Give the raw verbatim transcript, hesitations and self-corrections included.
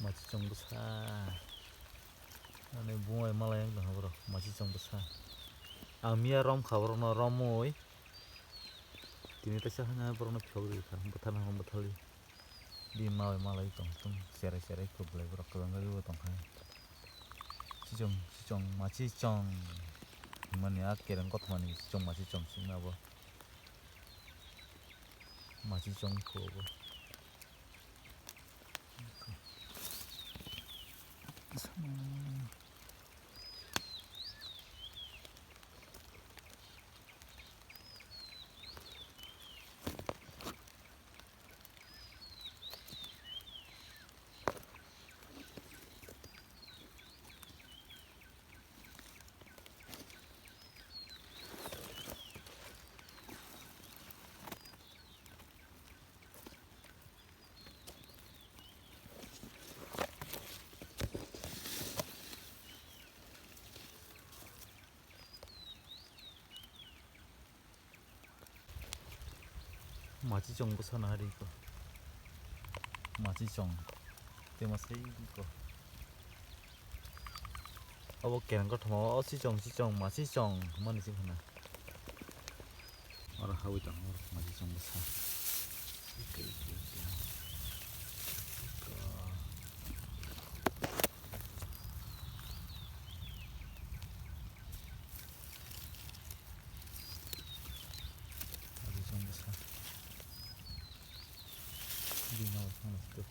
Machichong bwsa. Ani bumai malai wng tongkha borok, machichong bwsa. Ang miya rom kha borokno romwi. Tini teisa haino borokno phiyok rikha, bwtharna hwn bwtharli. Bini malai malai tong tong cherai cherai kwplai borok kwbangma bo tongkha. Chichong, chichong, machichong. Mani a kereng kothomani chichong, machichong simi abo. Machichong kho bo. Machichong bwsano hari ko. Machichong. Tei masai ko. Abo kereng kothoma o chichong chichong machichong hwnmani se hwna. Oro hawi tongo machichong bwsa. Machichong bwsa. Bini nogo thangna sito.